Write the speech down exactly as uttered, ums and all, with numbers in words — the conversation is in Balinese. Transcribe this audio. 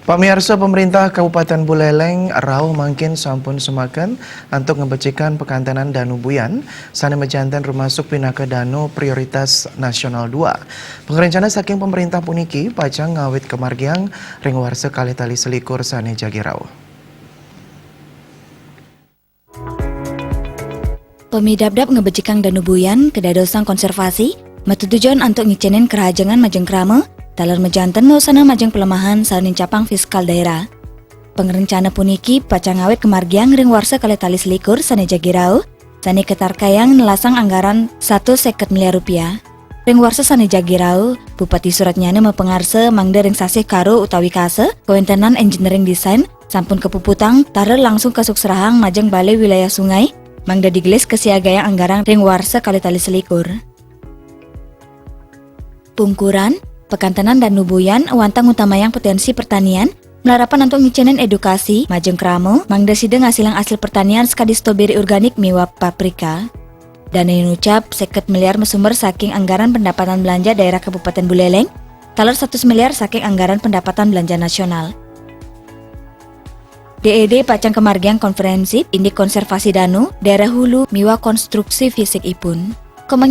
Pamiarsa, pemerintah Kabupaten Buleleng rauh mangkin sampun semaken antuk ngebecikan pekantenan Danu Buyan sane mejanten rumasuk pinaka danu prioritas nasional dua. Pangrencana saking pemerintah puniki pacang ngawit kemargiang ring warsa kalih tali selikur sane jagi rauh. Pamidabdab ngebecikang Danu Buyan kadadosang konservasi, matetujon antuk ngicenin kerahajengan majeng krama, taler mejanten nusanang majeng pelemahan sane nincapang fiskal daerah. Pangrencana puniki pacang ngawit kemargiang ring warsa kalih tali selikur sane jagi rauh, sane katarkayang nelasang anggaran satus seket miliar rupiah. Ring warsa sane jagi rauh, Bupati Suratnyana mapangarsa mangda ring sasih Karo utawi Kasa, kawentenan engineering design sampun kapuputang taler langsung kasuksrahang majeng Balai Wilayah Sungai, mangda digelis kasiagayang anggaran ring warsa kalih tali selikur. Pungkuran, pekantenan Danu Buyan wantah ngutamayang potensi pertanian, malarapan antuk ngicenin edukasi majeng krama, mangda sida ngasilang asil pertanian sakadi stroberi organik miwah paprika. Dana inucap seket miliar masumber saking anggaran pendapatan belanja daerah Kabupaten Buleleng, taler satus miliar saking anggaran pendapatan belanja nasional. D E D pacang kamargiang konferensi indik konservasi danu, daerah hulu, miwah konstruksi fisikipun. Komang-